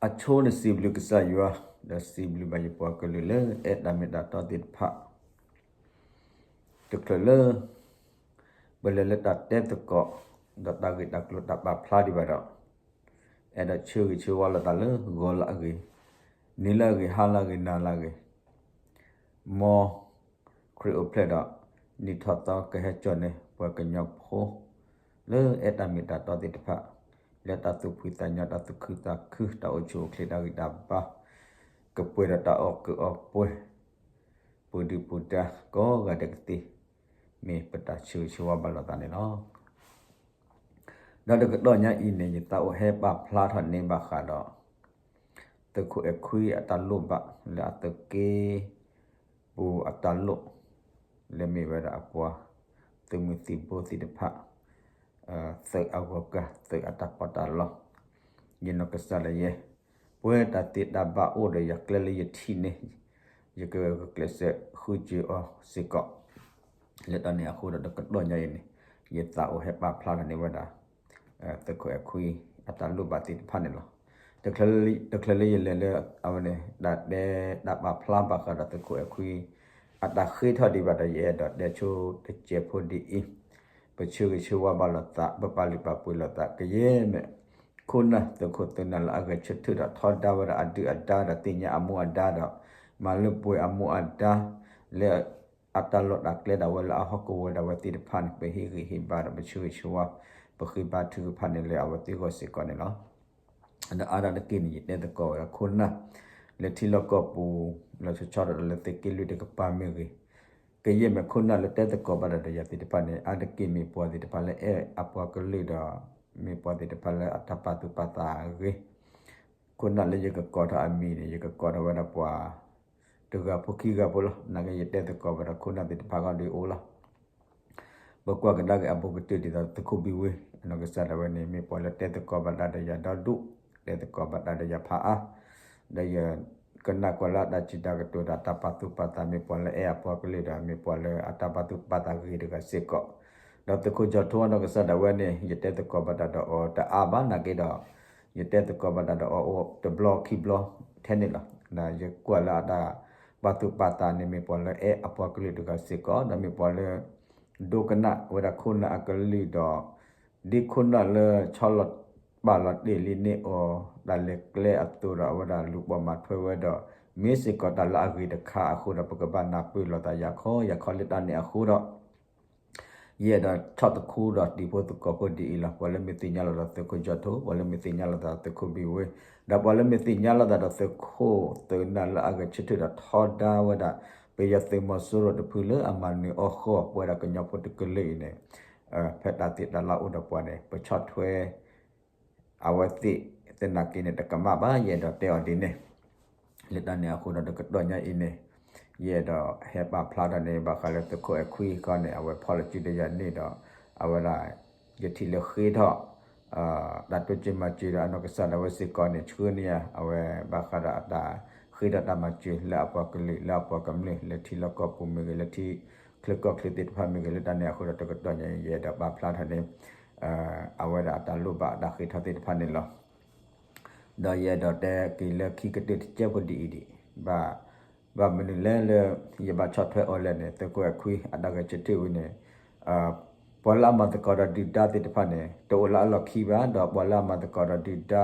အဆိန့ၣ်စံးဘျုးကစၢ်ယွၤ, ဒီးစံးဘျုးဘၣ်ယပှၤကလုာ်လၢအဲၣ်တၢ်မ့ၢ်တၢ်တီသ့ၣ်တဖၣ်, တချုးလၢ ပလဲၤလၢတၢ်တဲသကိး, ဒီးတၢ်ဂ့ၢ်တၢ်ကျိၤတၢ်ပာ်ဖျါဒံးဘၣ်ဒီး, အဲၣ်ဒိးဆၢဂ့ၤဆၢဝါလိာ်သးလၢဂီၤလၢအဂ့ၤ, နံၤလၢအဂ့ၤ, ဟါလၢအဂ့ၤ, နၤလၢအဂ့ၤ, မ်ခရံာ်အိၣ်ဖျဲၣ်ဒီး နံၣ်ထီၣ်သီကဟဲကၠီၣ်န့ၢ် ပှၤကညီဖိ လၢအဲၣ်တၢ်မ့ၢ်တၢ်တီသ့ၣ်တဖၣ်, လၢတၢ်သူၣ်ဖှံသးညီ တၢ်သူၣ်ခုသးခု တၢ်အိၣ်ဆူၣ်အိၣ်ချ့ တၢ်ဂံၢ်တၢ်ဘါ, ကပှဲၤဒီးတၢ်အီၣ်ကုာ်အီပှဲၤ, ပူၤဒုၣ်ပူၤဒါကိးဂၤဒဲးကသ့, မ့ၢ်ပတၢ်ဆၢဂ့ၤဆၢဝါဘၣ်လိာ်သးန့ၣ်လီၤ. ဒီးတကတီၢ်ညါအံၤန့ၣ် ယသးအိၣ်ဟဲပာ်ဖျါထီၣ်န့ၢ်ဘၣ်ဃးဒီး သုးခိၣ်အဲၣ်ခွံအတၢ်လိၣ်ဘၣ် လၢအသုးက့ပူၤအတၢ်လိၣ်, လၢမ့ၢ်ဝဲဒၣ်အပှၤ သုးမုၢ်သံၣ်ဘိသ့ၣ်တဖၣ်, သုးအဂီၢ်ကၢ် သုးအတၢ်ပီးတၢ်လီ, ယနီၢ်ကစၢ်ဒၣ်ယဲ, ပှဲၤတၢ်သ့တၢ်ဘၣ်အိၣ်ဒီးယၤကျဲလၢယထံၣ်န့ၣ်, ယကဂုာ်ကျဲးစၢးဃုစၢၤအီၤစ့ၢ်ကီး, လၢတၢ်န့ၣ်အဃိဒီးတကတီၢ်ညါအံၤန့ၣ်, ယသးအိၣ်ဟဲပာ်ဖျါထီၣ်န့ၢ်ဝဲဒၣ် သုးခိၣ်အဲၣ်ခွံ အတၢ်လိၣ်ဘၣ်သ့ၣ်တဖၣ်န့ၣ်လီၤ. တချုးလၢယလဲၤလၢအဝဲန့ၣ် တၢ်တဲတၢ်ပာ်ဖျါဘၣ်ဃးဒီးသုးခိၣ်အဲၣ်ခွံ အတၢ်ဃ့ထီၣ်ဒံးဘၣ်ဒီး ယအဲၣ်ဒိးတဲဆိတစဲးဖိဒ်အံၤ, ပဆၢဂ့ၤဆၢဝါဘၣ်လိာ်သး ပပာ်လုၢ်ပာ်ပှ့ၤလိာ်သး ကယဲၢ်မ့ၢ် ခိၣ်နၢ်သုးခိၣ်သုးနၢ်လၢအဂဲၤဆၢထၢၣ်ဒီးထီဒါဝဲဒၣ်အဒုၣ်အဒါဒီးသ့ၣ်ညါအမူအဒါဒီး မၤလၢပှဲၤအမူအဒါ လၢအတၢ်လီၢ်တၢ်ကျဲဒၣ်ဝဲလၢအဟီၣ်ကဝီၤဒၣ်ဝဲသ့ၣ်တဖၣ်န့ၣ် ပဟ့ၣ်ဂံၢ်ဟ့ၣ်ဘါဒီးပဆၢဂ့ၤဆၢဝါ ပဃ့ဘါထုကဖၣ်န့ၣ်လၢအဝဲသ့ၣ်အဂီၢ်စ့ၢ်ကီးန့ၣ်လီၤ. ဒီးအါဒၣ်တက့ၢ်န့ၣ် ယတဲသကိးဝဲဒၣ်ခိၣ်နၢ် လၢထံလီၢ်ကီၢ်ပူၤ လီၤဆီဆီဒၣ်တၢ်လၢသုးက့လွံၢ်တကပၤမ့ၢ်ဂ့ၤ, ကယဲၢ်မ့ၢ်ခိၣ်နၢ်လၢတဲသကိးဘၣ်တၢ်ဒီးယၤသ့ၣ်တဖၣ်န့ၣ် အါတက့ၢ်မ့ၢ်ပှၤသ့ၣ်တဖၣ်လၢအဲၣ်အပှၤကလုာ်ဒီး မ့ၢ်ပှၤသ့ၣ်တဖၣ်လၢအတၢ်ပာ်သူၣ်ပာ်သးအဂ့ၤ ခိၣ်နၢ်လၢယကကိးထီၣ်အမံၤန့ၣ် ယကကိးထီၣ်ဝဲဒၣ်ပှၤ တဂၤဖိခံဂၤဖိလီၤ. နာ်က့ယတဲသကိးဝဲဒၣ်ခိၣ်နၢ်သ့ၣ်တဖၣ်ဃီဒီးအိၣ်လီၤ. ပကွၢ်ကဒါက့ၤအဘူးကတၢၢ်ဒ်သိးသုးခိၣ်ဘံၣ်ဝ့ အနီၢ်ကစၢ်ဒၣ်ဝဲန့ၣ် မ့ၢ်ပှၤလၢတဲသကိးဘၣ်တၢ်ဒီးယၤဒီဒူၣ်, တဲသကိးဘၣ်တၢ်ဒီးယၤဖးအါ, ဒီးယ ကနၣ်ကွၢ်လၢအတၢ်စံးတၢ်ကတိၤဒီးတၢ်ပာ်သူၣ်ပာ်သး မ့ၢ်ပှၤလၢအဲၣ်အပှၤကလုာ်ဒီး မ့ၢ်ပှၤလၢအတၢ်ပာ်သူၣ်ပာ်သးဂ့ၤတဂၤစ့ၢ်ကီး, ဒီးသုးခိၣ်ကၠီၣ်ထိအနီၢ်ကစၢ်ဒၣ်ဝဲန့ၣ် ယတဲသကိးဘၣ်တၢ်ဒီးအီၤတအါဘၣ်နာ်က့ဒီး ယတဲသကိးဘၣ်တၢ်ဒီးအီၤအိၣ်တဘျီခံဘျီထဲန့ၣ်လီၤ. ဒီးယကွၢ်လၢအတၢ်ပာ်သူၣ်ပာ်သးန့ၣ် မ့ၢ်ပှၤလၢအဲၣ်အပှၤကလုာ်တဂၤစ့ၢ်ကီး ဒီးမ့ၢ်ပှၤလၢ ဒိကနၣ်ဝဲဒၣ်ခိၣ်နၢ်အကလုၢ်ဒီး ဒ်ခိၣ်နၢ်လၢဆီလီၤပာ်လီၤတ့ၢ်လံန့ၢ်အီၤ တၢ်လဲၤကျဲအသိးဒီး အဝဲဒၣ်လူၤပိာ်မၤထွဲဝဲဒီး မ့ၢ်စ့ၢ်ကီးတၢ်လၢအဂ့ၤတခါအဃိဒီး ပကဘၣ်နၢ်ပၢၢ်လိာ်သးယၤခီယၤခီလၢတၢ်န့ၣ်အဃိဒီး ယအဲၣ်ဒိးဆီၣ်သခူဒီးတံၤဖိသကိးဖိဒ်အံၤလီၤ. ပှၤလၢမ့ၢ်သ့ၣ်ညါလိာ်သးသုးခိၣ်ကၠီၣ်ထိ, ပှၤလၢမ့ၢ်သ့ၣ်ညါလိာ်သးသုးခိၣ်ဘံၣ်ဝ့, ဒီးပှၤလၢမ့ၢ်သ့ၣ်ညါလိာ်သးဒီးသုးခိၣ်သုးနၢ်လၢအဂဲၤဆၢထၢၣ်ဒီးထီဒါဝဲဒၣ် ပယီၤသုးမီၤစိရိၤတဖုလၢအမၤနၢၤအီၣ်ဃီပဝဲဒၣ်ကညီဖိတကလုာ်အံၤန့ၣ် ဖဲတၢ်သ့တၢ်လၢအိၣ်ဒီးပှၤန့ၣ် ပဆီၣ်ထွဲ အဝဲသ့ၣ်သနာ်က့န့ၣ် တကမၣ်ဘၣ် ယအဲၣ်ဒိးတဲအီၤဒ်န့ၣ် လၢတၢ်န့ၣ်အဃိဒီးတကတီၢ်ညါအံၤန့ၣ် ယအဲၣ်ဒိးဟဲပာ်ဖျါထီၣ်န့ၣ် ဘၣ်ဃးလၢသုးခိၣ်အဲၣ်ခွံဃီန့ၣ် အဝဲဖီၣ်လီၤစုဒီးယၤန့ၣ်ဒီး အဝဲဒၣ် ယထံၣ်လၢဃ့ထီၣ် တၢ်တိစၢၤမၤစၢၤဒီးအနီၢ်ကစၢ်ဒၣ်ဝဲစ့ၢ်ကီးန့ၣ် ဆှၢန့ၢ်ယၤ အဝဲဘၣ်ဃးဒီးအတၢ်ဃ့ထီၣ်တၢ်မၤစၢၤလၢအပှၤကလုာ်လၢအပှၤကမျၢၢ် လၢထံလီၢ်ကီၢ်ပူၤမ့ၢ်ဂ့ၤ လၢထံချၢကီၢ်ချၢသ့ၣ်တဖၣ်မ့ၢ်ဂ့ၤ လၢတၢ်န့ၣ်အဃိဒီးတကတီၢ်ညါအံၤ ယအဲၣ်ဒိးပာ်ဖျါထီၣ်န့ၣ် အဝဲဒၣ်အတၢ်လိၣ်ဘၣ်အတၢ်ဃ့ထီၣ်သ့ၣ်တဖၣ်န့ၣ်လီၤ. ဒီးယအဲၣ်ဒိးတဲက့ၤလၢခံကတၢၢ်တစဲးဖိဒ်အံၤဒံး ဘၣ် ဘၣ်မနုၤလဲၣ်လၢ ယဘၣ်ဆီၣ်ထွဲအီၤလဲၣ်န့ၣ် သုးခိၣ်အဲၣ်ခွံအတၢ်ဂဲၤဆၢထၢၣ်ဝံၤန့ၣ် ပှၤလၢအမၤသကိးဒီးဒုၣ်ဒါသ့ၣ်တဖၣ်န့ၣ် တအိၣ်လၢအလီၢ်ခံဘၣ် ဒီးပှၤလၢအမၤသကိးဒီးဒုၣ်ဒါ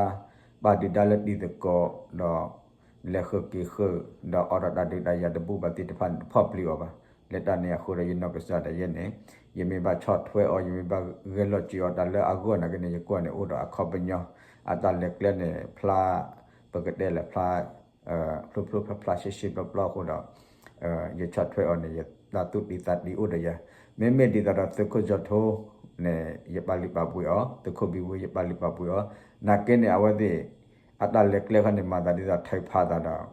ပာ်ဒုၣ်ဒါလၢတံၤသကိးဒီး လဲၤဃုာ်က့ၤဃုာ် ဒီးအိၣ်ဒီးတၢ်ဒုးတၢ်ယၤတဘူၣ်ဘၣ်သ့ၣ်တဖၣ်န့ၣ် တဖီၣ်ပျံၤအီၤဘၣ်. လၢတၢ်န့ၣ်အဃိဒီးယနီၢ်ကစၢ်ဒၣ်ယဲန့ၣ် ယမ့ၢ်ဘၣ်ဆီၣ်ထွဲအီၤ ယမ့ၢ်ဘၣ်ဂဲၤလိာ်စ့ၤအီၤတၢ်လၢအဂီၢ်နာ်က့န့ၣ် ယကွၢ်န့ၣ်အိၣ်ဒီးအခီပညီ အတၢ်လဲၤကျဲန့ၣ် ဖျါ ပကတဲလဲၣ်ဖျါ ဖျိဖျိဖျါဖျါရှဲရှဲပျီပျီအဃိဒီး ယဆီၣ်ထွဲအီၤန့ၣ် ယတၢ်သူၣ်တံၢ်သးတံၢ်အိၣ်ဒီးယၤ မ့မ့ၢ်ဒ်သိးဒီးသုးခိၣ်ကၠီၣ်ထိန့ၣ် ယပာ်လုၢ်ပာ်ပှ့ၤအီၤ သုးခိၣ်ဘံၣ်ဝ့ယပာ်လုၢ်ပာ်ပှ့ၤအီၤ နာ်က့န့ၣ် အဝဲသ့ၣ် အတၢ်လဲၤကျဲခီန့ၣ် မၤသးဒ်သိးထၢဖးသးဒီး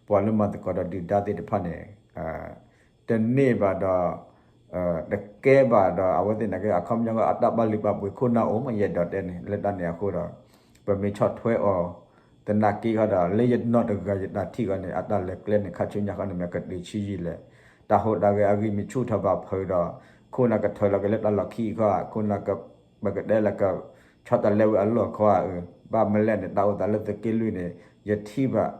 ပှၤလၢမၤသကိးဒီးဒုၣ်ဒါသ့ၣ်တဖၣ်န့ၣ် တန့ၢ်ဘၣ်ဒီး တကဲဘၣ်ဒီး အဝဲသ့ၣ်နာ်က့ အခီပညီကီး အတၢ်ပာ်လုၢ်ပာ်ပှ့ၤခိၣ်နၢ်အိၣ်မး ယအဲၣ်ဒိးတဲန့ၣ် လၢတၢ်န့ၣ်အဃိဒီး ပမ့ၢ်ဆီၣ်ထွဲအီၤ သနာ်က့ဃီဒီး လၢယနီၢ်တဂၤယတၢ်ထံၣ်ဃီန့ၣ် အတၢ်လဲၤကျဲန့ၣ် ခါဆူညါဃီန့ၣ် မ့ၢ်ကတုၤဆံးယံာ်လဲၣ် တၢ်ဟူးတၢ်ဂဲၤအဂံၢ်မ့ၢ်ဆူၣ်ထီၣ်ဘၣ်ဖုးဒီး ခိၣ်နၢ်ကထၢလီၤက့ၤလၢတၢ်လီၢ်ခံခီ ခိၣ်နၢ်က ပကတဲလၢက ဆီတလဲဝဲအလီၢ်ခီဧၢ ဘၣ်မလဲၣ်န့ၣ် တၢ်အိၣ်သးလၢသုးက့လွံၢ်န့ၣ် ယထံၣ်ဘၣ်,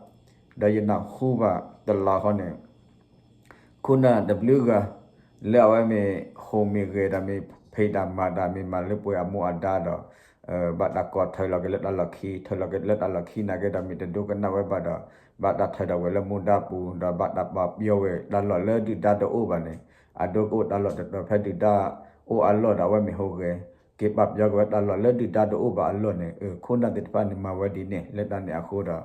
ဒီးယနၢ်ဟူဘၣ်တလီၤဃီန့ၣ် ခိၣ်နၢ်တဘျုးဂၤ လၢအဝဲမ့ၢ်ဟူးမ့ၢ်ဂဲၤတၢ် မ့ၢ်ဖံးတၢ်မၤတၢ် မ့ၢ်မၤလၢပှဲၤအမူအဒါဒီး ဘၣ်တၢ်ကိးထၢၣ်လီၤက့ၤလၢတၢ်လီၢ်ခံ ထၢၣ်လီၤက့ၤလၢတၢ်လီၢ်ခံနာ်က့ဒီး မ့ၢ်တဒိကနၣ်ဝဲဘၣ်ဒီး ဘၣ်တၢ်ထၢၣ်ထီၣ်ဝဲလၢမူဒါပူၤ ဒီးဘၣ်တၢ်ပာ်ပျီဝဲတၢ်လီၢ်လၢဒုၣ်ဒါတအိၣ်ဘၣ်န့ၣ် အဒိကအိၣ်တၢ်လီၢ်တတီၤဖဲဒုၣ်ဒါအိၣ်အလီၢ်ဒီး အဝဲမ့ၢ်ဟူးဂဲၤ က့ၤပာ်ပျီက့ၤဝဲတၢ်လီၢ်လၢဒုၣ်ဒါတအိၣ်ဘၣ်အလီၢ်န့ၣ် ခိၣ်နၢ်သ့ၣ်တဖၣ်န့ၣ် မၤဝဲဒ်န့ၣ် လၢတၢ်န့ၣ်အဃိဒီး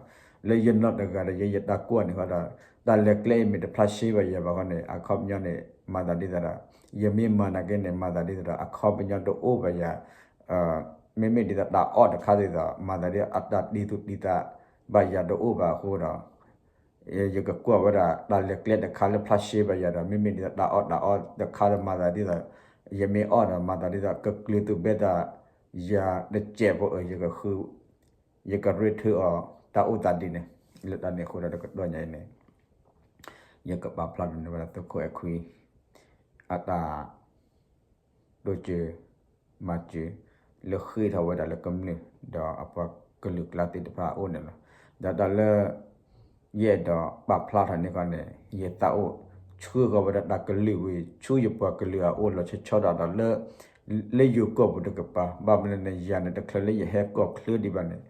လၢယနီၢ်တဂၤဒီး ယဲယတၢ်ကွၢ်န့ၣ်ဃီဒီး တၢ်လဲၤကျဲအံၤမ့ၢ်တဖျါရှဲဘၣ်ယၤဘၣ်ဃီန့ၣ် အခီပညီန့ၣ် မၤသးဒ်သိးဒီး ယမ့ၢ်မၤနာ်က့န့ၣ် မၤသးဒ်သိးဒီး အခီပညီတအိၣ်ဘၣ်ယၤ မ့မ့ၢ်ဒ်သိးတၢ်အီၣ်တခါဒ်သိး မၤသးဒ်အတၢ်တံၤသူၣ်တံၤသးဘၣ်ယၤတအိၣ်ဘၣ်အဃိဒီး ယကကွၢ်ဝဲဒၣ် တၢ်လဲၤကျဲတခါလၢဖျါရှဲဘၣ်ယၤဒီး မ့မ့ၢ်ဒ်သိးတၢ်အီၣ်တၢ်အီတခါဒီး မၤသးဒ်သိး ယမ့ၢ်အီၣ်ဒီး မၤသးဒ်သိး ကကျုၤသူၣ်ဘဲတၢ် ယၤတစဲးဖိ ယကဃု ယကရ့ထုအီၤတၢ်အိၣ်သးဒ်န့ၣ် လၢတၢ်န့ၣ်အဃိဒီး တကတီၢ်ညါအံၤန့ၣ် ယကပာ်ဖျါထီၣ်န့ၢ်ဝဲဒၣ်သုးခိၣ်အဲၣ်ခွံ အတၢ် ဒိၣ်စၢၤ မၤစၢၤ လၢဃ့ထီၣ်ဝဲဒၣ်လၢကမျၢၢ် ဒီးအပှၤကလုာ်ကျါသ့ၣ်တဖၣ်အအိၣ်န့ၣ်လီၤ. ဒီးတၢ်လၢ ယအဲၣ်ဒိးပာ်ဖျါထီၣ်န့ၢ်ခီန့ၣ် ယသးအိၣ်ဆှၢဃီၤဝဲဒၣ်တၢ်ကလုၢ်ဝံၤ ဆူယပှၤကလုာ်အအိၣ်လီၤဆီဆီဒၣ်ဒီးလၢ လၢယိၤကီၢ်ပူၤတကပၤ ဘၣ်မနုၤန့ၣ် ယၤန့ၣ် တချုးလၢယဟဲကီၢ်ချၢဒံးဘၣ်န့ၣ်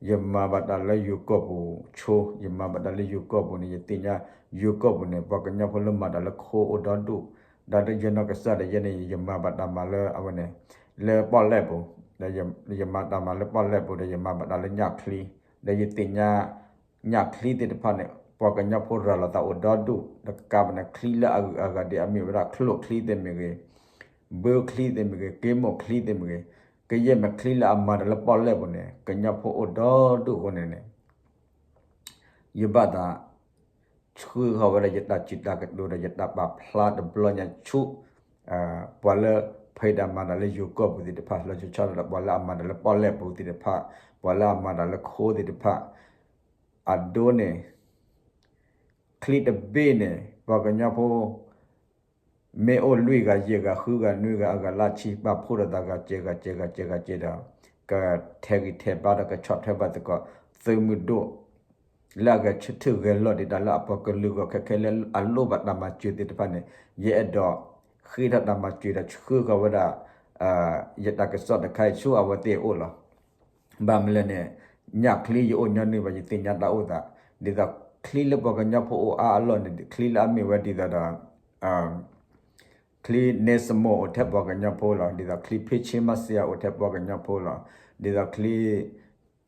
ယမၤဘၣ်တၢ်လၢယိၤကီၢ်ပူၤဆိ ယမၤဘၣ်တၢ်လၢယိၤကီၢ်ပူၤန့ၣ် ယသ့ၣ်ညါ ယိၤကီၢ်ပူၤန့ၣ် ပှၤကညီဖိလၢမၤတၢ်လၢခိအိၣ်ဒီဒူၣ်, ဒီးယနီၢ်ကစၢ်ဒၣ်ယဲန့ၣ် ယမၤဘၣ်တၢ်မၤလၢအဝဲန့ၣ် လၢပီၣ်လဲၣ်ပူၤ, ဒီးယမၤတၢ်မၤလၢပီၣ်လဲၣ်ပူၤ ဒီးယမၤဘၣ်တၢ်လၢညၣ်ချံ, ဒီးယသ့ၣ်ညါ ညၣ်ချံသ့ၣ်တဖၣ်န့ၣ် ပှၤကညီဖိရၤလီၤသးအိၣ်ဒီဒူၣ် တကးဘၣ်န့ၣ်ချံလၢအဂုၤအဂၤဒ်အမ့ၢ်ဝဲဒၣ်ချိၣ်ချံသ့ၣ်မ့ၢ်ဂ့ၤ, ဘၢချံသ့ၣ်မ့ၢ်ဂ့ၤ, က့မိၣ်ချံသ့ၣ်မ့ၢ်ဂ့ၤ, ကယဲၢ်မ့ၢ်ချံလၢအမၤတၢ်လၢပီၣ်လဲၣ်ပူၤန့ၣ် ကညီဖိအိၣ်ဒီဒူၣ်အဃိန့ၣ်န့ၣ် ယဘၣ်သး ဆှၢဃီၤဝဲဒၣ်ယတၢ်စံးတၢ်ကတိၤဒီးယတၢ်ပာ်ဖျါတဘျီညါဆူ ပှၤလၢဖံးတၢ်မၤတၢ်လၢယိၤကီၢ်ပူၤသ့ၣ်တဖၣ် လီၤဆီဆီဒီးပှၤလၢအမၤတၢ်လၢပီၣ်လဲၣ်ပူၤသ့ၣ်တဖၣ်, ပှၤလၢအမၤတၢ်လၢခိသ့ၣ်တဖၣ်, အဒိန့ၣ် ချံတဘ့ၣ်န့ၣ် ပှၤကညီဖိ မ့ၢ်အိၣ်လွံၢ်ဂၤယဲၢ်ဂၤဃုဂၤနွံဂၤအဂၤလၢဆံ ပာ်ဖှိၣ်ဒီးသးဂၤစဲးဂၤစဲးဂၤစဲးဂၤစဲးဒီး ကထဲးဂံၢ်ထဲးဘါဒီးကဆီၣ်ထွဲဘၣ်သကိး သုးမုၢ်ဒိၣ် လၢအဂဲၤဆၢထၢၣ်ဂဲၤလီၤဒံးတၢ်လၢအပှၤကလုာ်ဂီၢ်ခဲခဲလၢအလိၣ်ဘၣ်တၢ်မၤစၢၤသ့ၣ်တဖၣ်န့ၣ် ယအဲၣ်ဒိးဃ့ထီၣ်တၢ်မၤစၢၤဒီးဆှၢဃီၤဝဲဒၣ် ယတၢ်ကစီၣ်တခါအံၤဆူအဝဲသ့ၣ်အအိၣ်လီၤ. ဘၣ်မနုၤလဲၣ်န့ၣ် ညၣ်ချံယအိၣ်ညီနုၢ်ဘၣ် ယသ့ၣ်ညါတၢ်အိၣ်သး ဒ်သိးချံလၢပှၤကညီဖိအိၣ်အါအလီၢ်န့ၣ် ချံလၢအမ့ၢ်ဝဲဒ်သိးဒီး ချံ Nesmo အိၣ်ထဲပှၤကညီဖိလီၤ. ဒ်သိးချံ ဖ့ဆ့မါစ့ယၤ အိၣ်ထဲပှၤကညီဖိလီၤ. ဒ်သိးချံ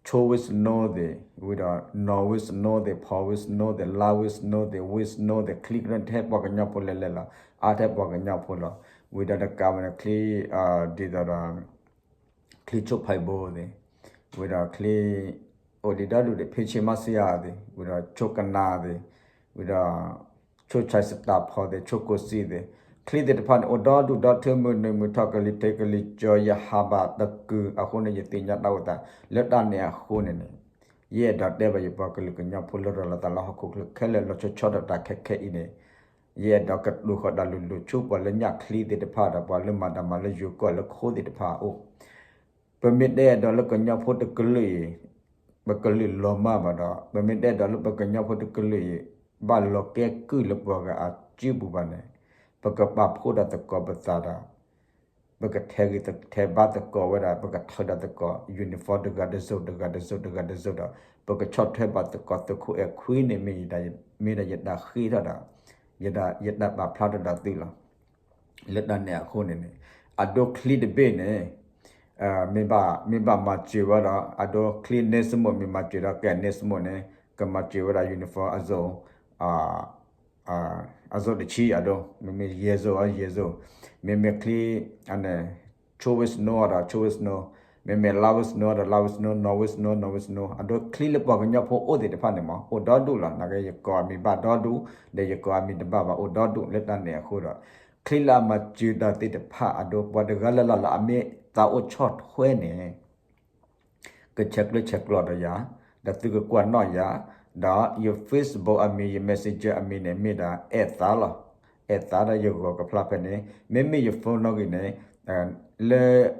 Chauviano သ့ၣ် ဝံၤဒီး Norvino သ့ၣ် Provino သ့ၣ် Lavino သ့ၣ် Wesno သ့ၣ် ချံကရၢထဲပှၤကညီဖိလဲၤလဲၤလီၤ. အါထဲပှၤကညီဖိလီၤ. ဝံၤဒီးတကးဝဲန့ၣ် ချံ ဒ်သိးဒီး ချံဆိဖဲဘိသ့ၣ်, ဝံၤဒီးချံ အိၣ်ဒံးဒီဒူၣ်ဒံး ဖ့ဆ့မါစ့ယၤသ့ၣ်, ဝံၤဒီးဆိကနၤသ့ၣ်, ဝံၤဒီး ဆိဆဲးစတၢ်ဖီသ့ၣ် ဆိကိးစံသ့ၣ်, ချံသ့ၣ်တဖၣ်န့ၣ် အိၣ်ဒီဒူၣ်ဒီထၢ မုၢ်နုာ်မုၢ်ထီၣ် ကလံၤထံးကလံၤကၠီၤ ယဟးဘၣ်တကုာ်အဃိန့ၣ် ယသ့ၣ်ညါတၢ်အိၣ်သး လၢတၢ်န့ၣ်အဃိန့ၣ်န့ၣ် ယအဲၣ်ဒိးတဲဘၣ်ယပှၤကလုာ်ကညီဖိလၢရၤလီၤသးလၢဟီၣ်ခိၣ်ချၢခဲလၢာ်လီၤဆီဆီဒီးတၢ်ခဲခဲအံၤန့ၣ် ယအဲၣ်ဒိးကတိၤဃီၤတၢ်လိၤလိၤဆူပှၤလၢညၣ်ချံသ့ၣ်တဖၣ်ဒီး ပှၤလၢမၤတၢ်မၤလၢယိၤကီၢ်လၢခိသ့ၣ်တဖၣ်အအိၣ်, ပမ့ၢ်တအဲၣ်ဒိးလၢကညီဖိတကလုာ်အံၤ ပကလုာ်လီၤမၢ်ဘၣ်ဒီး ပမ့ၢ်တအဲၣ်ဒိးလၢပကညီဖိတကလုာ်အံၤ ဘၣ်လီၤကဲကုၢ်လၢပှၤဂၤအစုပူၤဘၣ်န့ၣ် ပကပာ်ဖှိၣ်ဒီးသကိးပသးဒီး ပကထဲးဂံၢ်ထဲးဘါသကိးဝဲဒၣ် ပကထၢဒီးသကိး uniform တဂၤတစိၤ တဂၤတစိၤ တဂၤတစိၤဒီး ပကဆီၣ်ထွဲဘၣ်သကိးသုးခိၣ်အဲၣ်ခွံန့ၣ် မ့ၢ်ဒၣ်ယတၢ်ဃ့ထီၣ်ဒီး ယတၢ်ပာ်ဖျါထီၣ်ဒီးသုလီၤ. လၢတၢ်န့ၣ်အဃိန့ၣ်န့ၣ် အဒိချံတဘ့ၣ်န့ၣ် မ့ၢ်ဘၣ်မၤစၢၤဝဲဒီး အဒိချံ Nesmo မ့ၢ်မၤစၢၤဒီးကဲ Nesmo န့ၣ် ကမၤစၢၤဝဲဒၣ် uniform အစိၤ အစိၤတဆံအဒိ မ့မ့ၢ်ယဲၢ်စိၤအယဲၢ်စိၤ, မ့မ့ၢ်ချံ Chauviano ဒီး Chauviano, မ့မ့ၢ် Lavino ဒီး Lavino, Norvino, Norvino အဒိချံလၢပှၤကညီဖိအိၣ်သ့ၣ်တဖၣ်န့ၣ်မ့ၢ် အိၣ်ဒီဒူၣ်လီၤ. နာ်က့ယကိးအမံၤဘၣ်ဒီဒူၣ် ဒီးယကိးအမံၤတဘၣ်ဘၣ် အိၣ်ဒီဒူၣ်လၢတၢ်န့ၣ်အဃိဒီး ချံလၢအမၤစၢၤတၢ်သ့ၣ်တဖၣ်အဒိ ပှၤတဂၤလၢ်လၢ်လၢအမ့ၢ်သးအိၣ်ဆီၣ်ထွဲန့ၣ် ကဆဲးကျၢဆဲးကျိးဒီးယၤ, ဒီးသုကကွၢ်နီၣ်ယၤ, ဒီးယ Facebook အမံၤ ယ Messenger အမံၤန့ၣ် မ့ၢ်ဒၣ်အဲၣ်သးလီၤ. အဲၣ်သးဒီးယဂီၤကဖျါဖဲန့ၣ် မ့မ့ၢ်ယ phone နီၣ်ဂံၢ်န့ၣ် လၢ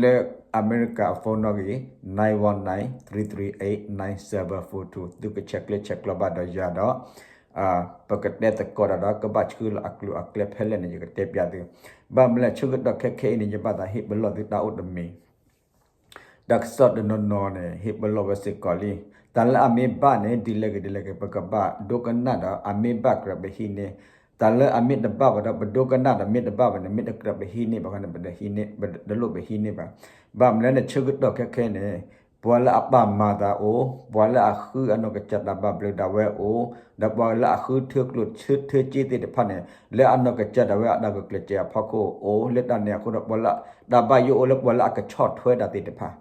လၢ အမဲရကၤအ phone နီၣ်ဂံၢ် nine one nine three three eight nine seven four two သုကဆဲးကျၢဆဲးကျိးဘၣ်ဒီးယၤဒီး ပကတဲသကိးတၢ်ဒီးကဘၣ်ဆှၢလီၤအကျိၤအကျဲဖဲလဲၣ်န့ၣ် ယကတဲပျးသု. ဘၣ်မနုၤလဲၣ် ဆၢကတီၢ်ခဲခဲအံၤန့ၣ် ယဘၣ်သးဟ့ၣ်ပလီၢ်သုတၢ်အိၣ်တမံၤ တၢ်ကစီၣ်တနီၤနီၤန့ၣ် ဟ့ၣ်ပလီၢ်ဝဲစ့ၢ်ကီးလံ. တၢ်လၢအမ့ၢ်ဘၣ်န့ၣ် ဒ်လဲၣ်ဂ့ၤဒ်လဲၣ်ဂ့ၤ ပကဘၣ်ဒိကနၣ်ဒီး အမ့ၢ်ဘၣ်ကြၢးပဟံးန့ၢ်, တၢ်လၢအမ့ၢ်တဘၣ်ဘၣ်ဒီး ပဒိကနၣ်ဒီး မ့ၢ်တဘၣ်ဘၣ်န့ၣ် မ့ၢ်တကြၢးပဟံးန့ၢ်ဘၣ်ဃီန့ၣ် ပတလိၣ်ပဟံးန့ၢ်ဘၣ်. ဘၣ်မနုၤလဲၣ်န့ၣ် ဆၢကတီၢ်ခဲခဲန့ၣ် ပှၤလၢအပာ်မၤသးအိၣ်, ပှၤလၢအဃုအနီၢ်ကစၢ်တၢ်ဘၣ်ဘျုးဒၣ်ဝဲအိၣ်, ဒီးပှၤလၢအဃုထၢကျိၣ်ထၢစ့သ့ၣ်တဖၣ်န့ၣ် လၢအနီၢ်ကစၢ်ဒၣ်ဝဲအတၢ်ဂုာ်ကျဲးစၢးအဖီခိၣ်အိၣ်, လၢတၢ်န့ၣ်အဃိဒီး ပှၤလၢတၢ်ဘၣ်ယိၣ်အိၣ်လၢပှၤလၢအကဆီၣ်ထွဲတၢ်သ့ၣ်တဖၣ်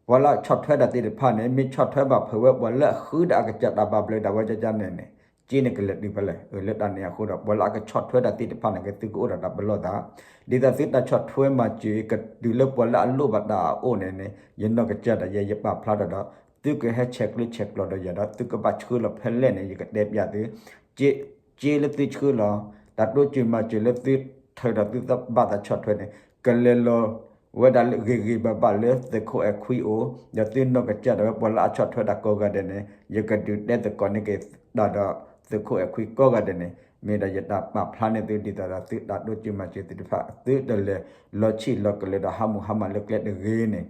ပှၤလၢအဆီၣ်ထွဲတၢ်သ့ၣ်တဖၣ်န့ၣ် မ့ၢ်ဆီၣ်ထွဲဘၣ်ဖုးဝဲပှၤလၢအဃုဒီးအကစၢ်တၢ်ဘၣ်ဘျုးဒၣ်ဝဲန့ၣ်န့ၣ် စ့န့ၣ်ကလဲၤတုၤဖဲလဲၣ်. လၢတၢ်န့ၣ်အဃိဒီး ပှၤလၢအကဆီၣ်ထွဲတၢ်သ့ၣ်တဖၣ်န့ၣ် ကသုကအိၣ်ဒီးတၢ်ပလီၢ်သး, ဒ်သိးသုတၢ်ဆီၣ်ထွဲမၤစၢၤ ကတုၤလၢပှၤလၢအလိၣ်ဘၣ်တၢ်အအိၣ်န့ၣ်န့ၣ် ယနီၢ်ကစၢ်ဒၣ်ယဲ ယပာ်ဖျါထီၣ်ဒီး သုကဟဲဆဲးကျၢဆဲးကျိးဒီးယၤဒီး သုကဘၣ်ဆှၢလီၤဖဲလဲၣ်န့ၣ် ယကတဲပျးသု စ့လၢသုဆှၢလီၤ, တၢ်တိစၢၤမၤစၢၤလၢသုထၢဒီးသုဘၣ်သးဆီၣ်ထွဲန့ၣ် ကလဲၤလီၤဝဲဒၣ်ဂ့ၤဂ့ၤဘၣ်ဘၣ်လၢသုးခိၣ်အဲၣ်ခွံအိၣ်, ဒီးသုနီၢ်ကစၢ်ဒၣ်ဝဲပှၤလၢအဆီၣ်ထွဲတၢ်ကိးဂၤဒဲးန့ၣ် ယကဒုးတဲသကိးန့ၢ်က့ၤတၢ်ဒီးသုးခိၣ်အဲၣ်ခွံကိးဂၤဒဲးန့ၣ် မ့ၢ်ဒီးယတၢ်ပာ်ဖျါန့ၢ်သုဒ်သိးဒီးသုတၢ်တိစၢၤမၤစၢၤသ့ၣ်တဖၣ် သုတလဲၤလီၤဆံၣ်လီၤကလဲၤဒီးဟးမုၢ်ဟါမၢ်လၢကျဲတဂ့ၤန့ၣ်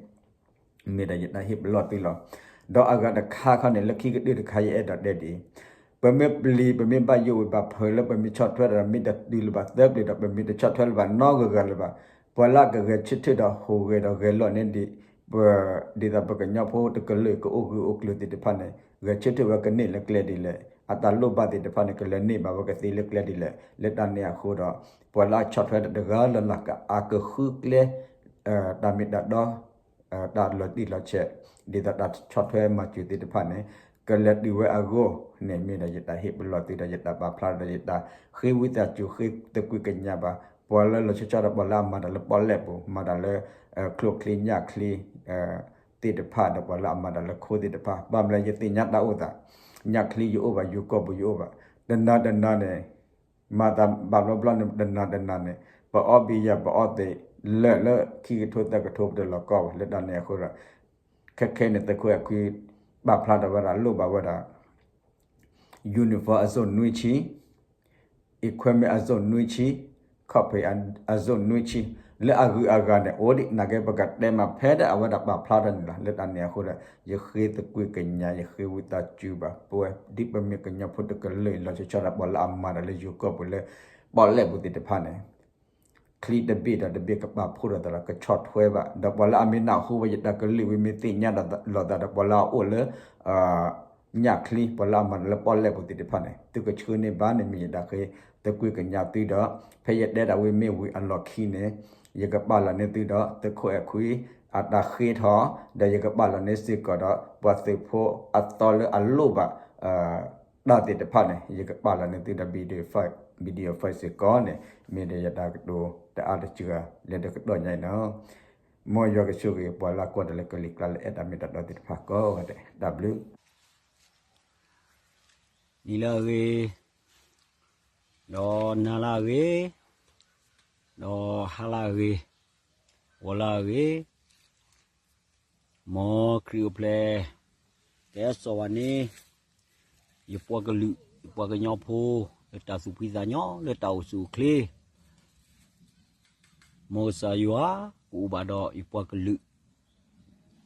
မ့ၢ်ဒီးယတၢ်ဟ့ၣ်ပလီၢ်သုလီၤ. ဒီးအဂၤတခါခီန့ၣ် လၢခံကတၢၢ်တခါယအဲၣ်ဒိးတဲဒ်အံၤ, ပမ့ၢ်ပျံၤ ပမ့ၢ်ဘၣ်ယိၣ်ဝံၤဘၣ်ဖုးလၢပမ့ၢ်ဆီၣ်ထွဲတၢ်ဒီး မ့ၢ်တတုၤလၢၤဘၣ်သၢပျၢၤဒီး ပမ့ၢ်တဆီၣ်ထွဲလၢၤဘၣ်နီတဂၤဂၤလၢၤဘၣ်, ပှၤလၢအကဂဲၤဆၢထၢၣ်ဒီးဟူးဂဲၤဒီးဂဲၤလိာ်န့ၢ်ဒံး ပ ဒ်သိးပကညီဖိတကလုာ်ကအိၣ်ဂၢၢ်အိၣ်ကျၢၤသ့ၣ်တဖၣ်န့ၣ် ဂဲၤဆၢထၢၣ်ဝဲကန့ၢ်လၢကျဲဒ်လဲၣ်, အတၢ်လိၣ်ဘၣ်သ့ၣ်တဖၣ်န့ၣ် ကလဲၤန့ၢ်ဘၣ်ဝဲကသ့လၢကျဲဒ်လဲၣ်, လၢတၢ်န့ၣ်အဃိဒီး ပှၤလၢအဆီၣ်ထွဲတၢ်တဂၤလၢ်လၢ်ကအကဃုကျဲ တၢ်မ့ၢ်တၢ်တီ တၢ်လီၤတံၢ်လီၤဆဲး ဒ်သိးတၢ်ဆီၣ်ထွဲမၤစၢၤသ့ၣ်တဖၣ်န့ၣ် ကလဲၤတုၤဝဲအဂီၢ်န့ၣ် မ့ၢ်ဒီးယတၢ်ဟ့ၣ်ပလီၢ်သုဒီးယတၢ်ပာ်ဖျါဒီးယတၢ်ဃ့ဝံသးစူၤ ဃ့သကွံာ်ကညးဘၣ် ပှၤလၢလီၤဆီဆီဒီးပှၤလၢအမၤတၢ်လၢပီၣ်လဲၣ်ပူၤ မၤတၢ်လၢ ချိၣ်ချ့ညၣ်ချ့ သ့ၣ်တဖၣ်ဒီးပှၤလၢအမၤတၢ်လၢခိသ့ၣ်တဖၣ် ဘၣ်မနုၤလဲၣ်ယသ့ၣ်ညါတၢ်အိၣ်သး ညၣ်ချ့ယအိၣ်ဘၣ် ယိၤကီၢ်ပူၤယအိၣ်ဘၣ် တနီၤတနီၤန့ၣ် မၤသးဘၣ်ဘျီဘျီန့ၣ် တနီၤတနီၤန့ၣ် ပအီဘံယၤ ပအီသံး လၢာ်လၢခံကထိသၢကထိ ပတလီၤကီဘၣ် လၢတၢ်န့ၣ်အဃိဒီး ခဲခဲန့ၣ် သုးခိၣ်အဲၣ်ခွံ ပာ်ဖျါထီၣ်ဝဲဒၣ်လိၣ်ဘၣ်ဝဲဒၣ် uniform အစိၣ်နွံဆံ equipment အစိၣ်နွံဆံ ခီၣ်ဖံးအစိၣ်နွံဆံ လၢအဂုၤအဂၤန့ၣ် အိၣ်ဒံး နာ်က့ပကတဲမးဖဲဒၣ်အဝဲဒၣ်ပာ်ဖျါထီၣ်န့ၣ်လီၤ. လၢတၢ်န့ၣ်အဃိဒီး ယဃ့သကွံာ်ကညး ယဃ့ဝံသးစူၤဘၣ် ပဝဲဒ်ပမ့ၢ်ကညီဖိတကလုာ်အံၤ လီၤဆီဆီဒီးပှၤလၢအမၤတၢ်လၢယိၤကီၢ်ပူၤလၢ ပီၣ်လဲၣ်ပူၤသ့ၣ်တဖၣ်န့ၣ် ချံတဘ့ၣ်ဒီးတဘ့ၣ်ကပာ်ဖှိၣ်ထီၣ်သးဒီးကဆီၣ်ထွဲဘၣ် ဒီးပှၤလၢအမ့ၢ်နၢ်ဟူဝဲယတၢ်ကလုၢ်ဝံၤ မ့ၢ်သ့ၣ်ညါဒီးလိာ်သးဒီးပှၤလၢအအိၣ်လၢ ညၣ်ချံ ပှၤလၢအမၤတၢ်လၢပီၣ်လဲၣ်ပူၤသ့ၣ်တဖၣ်န့ၣ် သုကဆှၢန့ၢ်ဘၣ်န့ၣ် မ့ၢ်ယတၢ်ဃ့သကွံာ်ကညးသုဒီး ဖဲယတဲဒၣ်ဝံၤမ့ၢ်ဝံၤအလီၢ်ခံန့ၣ် ယကပာ်လီၤန့ၢ်သုဒီး သုးခိၣ်အဲၣ်ခွံ အတၢ်ဃ့ထီၣ် ဒီးယကပာ်လီၤန့ၢ်စ့ၢ်ကီးဒီး ပှၤသုးဖိအသီလၢအလိၣ်ဘၣ် တၢ်သ့ၣ်တဖၣ်န့ၣ် ယကပာ်လီၤန့ၢ်သုဒီး video file စ့ၢ်ကီးန့ၣ် မ့ၢ်ဒီးယတၢ်ကတိၤတအါတစှၤ လၢတကတီၢ်ညါအံၤန့ၣ် မ်ယွၤကဆိၣ်ဂ့ၤပှၤလၢအကွၢ်တၢ်လၢကလံၤကျါလၢအဲၣ်တၢ်မ့ၢ်တၢ်တီသ့ၣ်တဖၣ်ကိးဂၤဒဲး တၢ်ဘျုး နံၤလၢအဂ့ၤ, ဒီးနၤလၢအဂ့ၤ, ဒီးဟါလၢအဂ့ၤ, ဂီၤလၢအဂ့ၤ, မ်ခရံာ်အိၣ်ဖျဲၣ် ကဟဲစိာ်ဘၣ်န့ၣ် ယပှၤကလုာ် ယပှၤကညီဖိ လၢတၢ်သူၣ်ဖှံသးညီ လၢတၢ်အိၣ်ဆူၣ်အိၣ်ချ့ မ်ကစၢ်ယွၤ ကအိၣ်ဘၣ်ဒီးယပှၤကလုာ်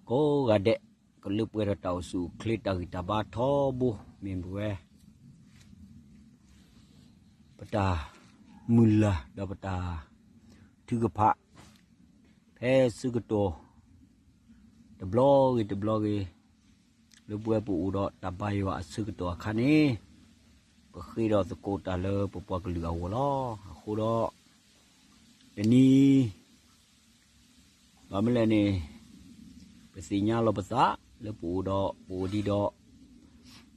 ကိးဂၤဒဲး ကလၢပှဲၤထီၣ်တၢ်အိၣ်ဆူၣ်အိၣ်ချ့ တၢ်ဂံၢ်တၢ်ဘါထီဘိ မ့ၢ်ပဝဲ ပတၢ်မုၢ်လၢ်ဒီးပတၢ်ထုကဖၣ် ဖဲဆၢကတီၢ် တဘျီဂ့ၤတဘျီဂ့ၤ လၢပဝဲပအိၣ်ဒီးတၢ်ဘါယွၤအဆၢကတီၢ်အခါန့ၣ် ပဃ့ဒီးသကိးတၢ်လၢပပှၤကလုာ်အဂီၢ်လီၤ. အဃိဒီး တနံၤ ဘၣ်မနုၤလဲၣ်န့ၣ် ပသ့ၣ်ညါလီၤပသး လၢပအိၣ်ဒီး ပအိၣ်ဒံးဒီး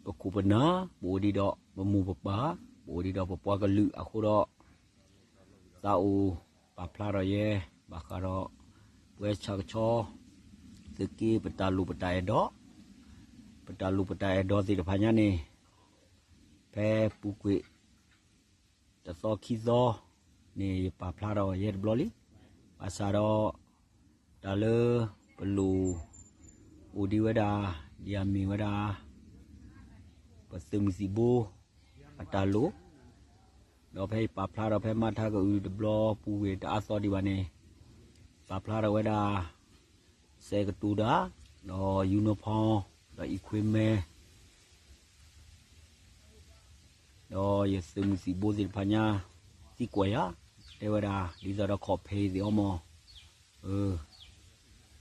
ပခိၣ်ပနၢ် ပအိၣ်ဒံးဒီးပမိၢ်ပပၢ် ပအိၣ်ဒံးဒီးပပှၤကလုာ်အဃိဒီး သးအိၣ်ပာ်ဖျါထီၣ်ယဲ ဘၣ်ဃးဒီး ပဝဲဆၣ်ကဆီ သုးက့ ပတၢ်လိၣ်ပတၢ်အဲၣ်ဒိး ပတၢ်လိၣ်ပတၢ်အဲၣ်ဒိးသ့ၣ်တဖၣ်ညါန့ၣ် ဖဲပူၤကွံာ် တသီခံသီန့ၣ် ယပာ်ဖျါထီၣ်ယဲတဘျီလံ. ဘၣ်ဆၣ်ဒီး တၢ်လၢပလိၣ်အိၣ်ဒံးဝဲဒၣ် ဒ်အမ့ၢ်ဝဲဒၣ် ပသုးမုၢ်သံၣ်ဘိအတၢ်လိၣ်, ဒီးဖဲယပာ်ဖျါထီၣ်ဖဲမၤထါကအုးတဘျီပူၤဝံၤတအါသီဒံးဘၣ်န့ၣ်, ပာ်ဖျါထီၣ်ဝဲဒၣ် စဲးကတိၤတၢ်, ဒီး uniform, ဒီး equipment ဒီးယသုးမုၢ်သံၣ်ဘိသ့ၣ်တဖၣ်ညါ သံကွၢ်ယၤ, တဲဝဲဒၣ် ဒ်သိးဒီးခီၣ်ဖံးသ့ၣ်အီၤမး,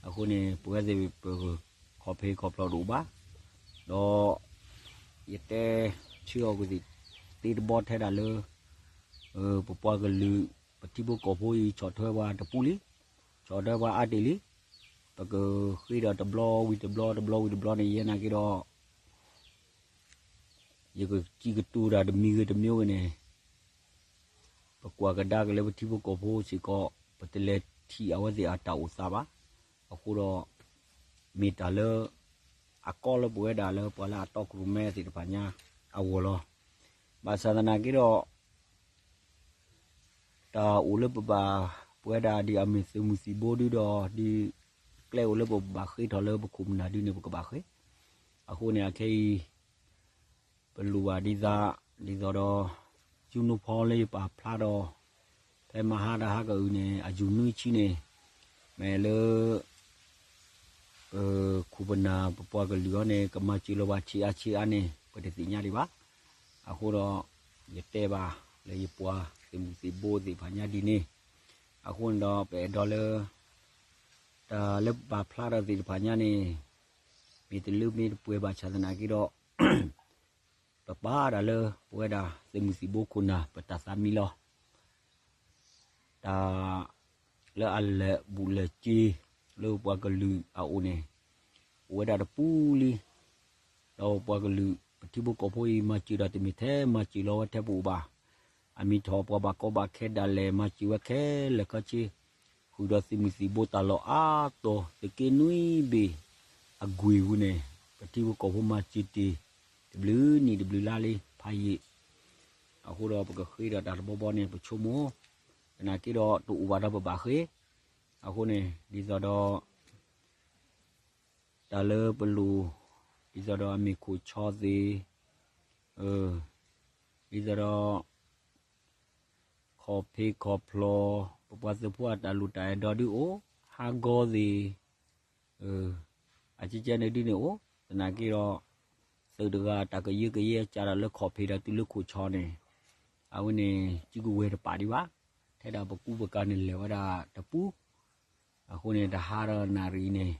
အဃိန့ၣ် ပဝဲသ့ၣ်ပခီၣ်ဖံးခီၣ်ဖျီၣ်တအိၣ်ဘၣ်, ဒီးယတဲဆၢအီၤကွံာ်သ့ၣ်တဘီထဲဒၣ်လၢ ပပှၤကလုာ် ပထံဖိကီၢ်ဖိအံၤ ဆီၣ်ထွဲပှၤတပူလံ, ဆီၣ်ထွဲပှၤအါတ့ၢ်လံ, ပကဃ့ဒီးတဘျီဝံၤတဘျီ တဘျီဝံၤတဘျီန့ၣ် ယဲနာ်က့ဒီး ယကစံးကတိၤတၢ်တမံၤဂ့ၤတမံၤဂ့ၤန့ၣ်, ပကွၢ်ကဒါက့ၤလၢပထံဖိကီၢ်ဖိစ့ၢ်ကီး ပတလဲၤထံၣ်အဝဲသ့ၣ်အတၢ်အိၣ်သးဘၣ်. အဃိဒီး မ့ၢ်တၢ်လၢ အကီလၢပဝဲဒၣ်လၢပှၤလၢအတီကရူၢ်မဲသ့ၣ်တဖၣ်ညါအဂီၢ်လီၤ. ဘၣ်ဆၣ်သနာ်က့ဒီး တၢ်အိၣ်လၢပဘၣ် ပဝဲဒၣ်ဒ်အမ့ၢ်သုးမုၢ်သံၣ်ဘိဒုဒီး ဒ်ကျဲအိၣ်လၢပဘၣ်ဃ့ထီၣ်လၢပခိၣ်ပနၢ်ဒုန့ၣ် ပကဘၣ်ဃ့. အဃိန့ၣ် အခဲအံၤ ပလိၣ်ဘၣ်ဒ်သိး ဒ်သိးဒီး ယူၤနူဖီလၢယပာ်ဖျါဒီး ဖဲမဟါတဟါကအုးန့ၣ် အယူၤနွံဆံန့ၣ် မ့ၢ်လၢ ပခိၣ်ပနၢ်ပပှၤကလုာ်အံၤန့ၣ် ကမၤစၢၤလီၤပှၤဆံးအါဆံးအါန့ၣ် ပတသ့ၣ်ညါဒံးဘၣ်. အဃိဒီး ယတဲဘၣ်လၢယပှၤသုးမုၢ်သံၣ်ဘိသ့ၣ်တဖၣ်ညါဒ်န့ၣ်, အဃိန့ၣ်ဒီး ပအဲၣ်ဒိးလၢ တၢ်လၢပာ်ဖျါထီၣ်သ့ၣ်တဖၣ်ညါန့ၣ် မ့ၢ်တလၢမ့ၢ်တပှဲၤဘၣ်ဆၣ်သနာ်က့ဒီး ပပာ်ဒၣ်လၢပဝဲဒၣ်သုးမုၢ်သံၣ်ဘိခိၣ်နၢ်ပတၢ်သးမံလီၤ. တၢ်လၢအလဲၤဘူးလဲၤစ့ၤလၢပပှၤကလုာ်အအိၣ်န့ၣ် အိၣ်ဝဲဒၣ်တပူလံ. ဒီးပပှၤကလုာ် ပထံဖိကီၢ်ဖိအံၤ မၤစၢၤတၢ်တမ့ၢ်ထဲမၤစၢၤလီၤဝဲထဲပအိၣ်ဘၣ်. အမ့ၢ်ထီၣ်ပှၤဘၣ်ကီဘၣ်ခဲဒၣ်လဲာ် မၤစၢၤဝဲခဲလၢာ်ခဲဆ့, ဃုာ်ဒီးသုးမုၢ်သံၣ်ဘိတၢ်လီၢ်အါတီၤ သုးက့နွံဘ့ၣ်အကွံာ်ဝံၤန့ၣ် ပထံဖိကီၢ်ဖိမၤစၢၤတ့ၢ် တဘျုးနံၣ်တဘျုးလါလံ ဖးယံာ်. အဃိဒီးပကဃ့ဒီးတၢ်တဘီဘီန့ၣ် ပဆိကမိၣ်, သနာ်က့ဒီးတအိၣ်ဘၣ်ဒီးပဘၣ်ဃ့. အဃိန့ၣ် ဒ်သိးဒီး တၢ်လၢပလိၣ်, ဒ်သိးဒီးအမ့ၢ်ခိၣ်ဆီသ့ၣ်, ဒ်သိးဒီး ခီၣ်ဖံးခီၣ်ဖျီၣ်, ပပှၤသုးဖိအတၢ်လိၣ်တၢ်အဲၣ်ဒိးဒုအိၣ်, ဟးဂီၤသ့ၣ်, အကကဲန့ၣ်ဒုန့ၣ်အိၣ်, သနာ်က့ဒီး သုးတဂၤတၢ်ကယၢကယဲကးဒီးလၢခီၣ်ဖံးဒီးတုၤလၢခိၣ်ဆီန့ၣ်, အဝဲန့ၣ် စုကဝဲၤတပာ်ဒံးဘၣ်, ထဲဒၣ်ပကူပကၤန့ၣ်လဲၤဝဲဒၣ်တပူ အဃိန့ၣ် တဟါဒီးနၣ်ရံၣ်န့ၣ်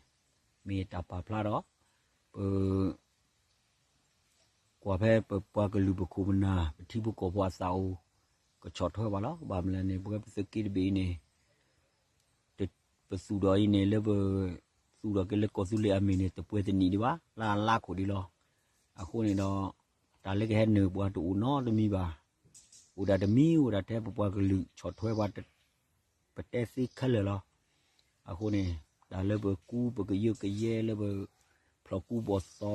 မ့ၢ်တၢ်ပာ်ဖျါဒီး ပ ကွၢ်ဖဲပပှၤကလုာ်ပခိၣ်ပနၢ် ပထံဖိကီၢ်ဖိအသးအိၣ် ကဆီၣ်ထွဲဘၣ်လီၤ. ဘၣ်မနုၤလဲၣ်န့ၣ် ပဝဲပသုးက့တဘ့ၣ်အံၤန့ၣ် ပသူၣ်ထီၣ်အံၤန့ၣ် လၢပသူၣ်ထီၣ်က့ၤလၢကီၢ်သူလ့ၤအမ့ၢ်န့ၣ် တပှဲၤတနံၣ်ဒံးဘၣ်, လၢအလါခိၣ်ဒံးလီၤ. အဃိန့ၣ်ဒီး တၢ်လၢကဟဲနုာ်ပှၤတအိၣ်နီတမံၤဘၣ်. အိၣ်ဒၣ်တမံၤ အိၣ်ဒၣ်ထဲပပှၤကလုာ်ဆီၣ်ထွဲပှၤ ပတဲသ့ခဲလၢာ်လီၤ. အဃိန့ၣ် တၢ်လၢပကူပကယၢကယဲလၢပဖျီၣ်ကူဘီၣ်သီ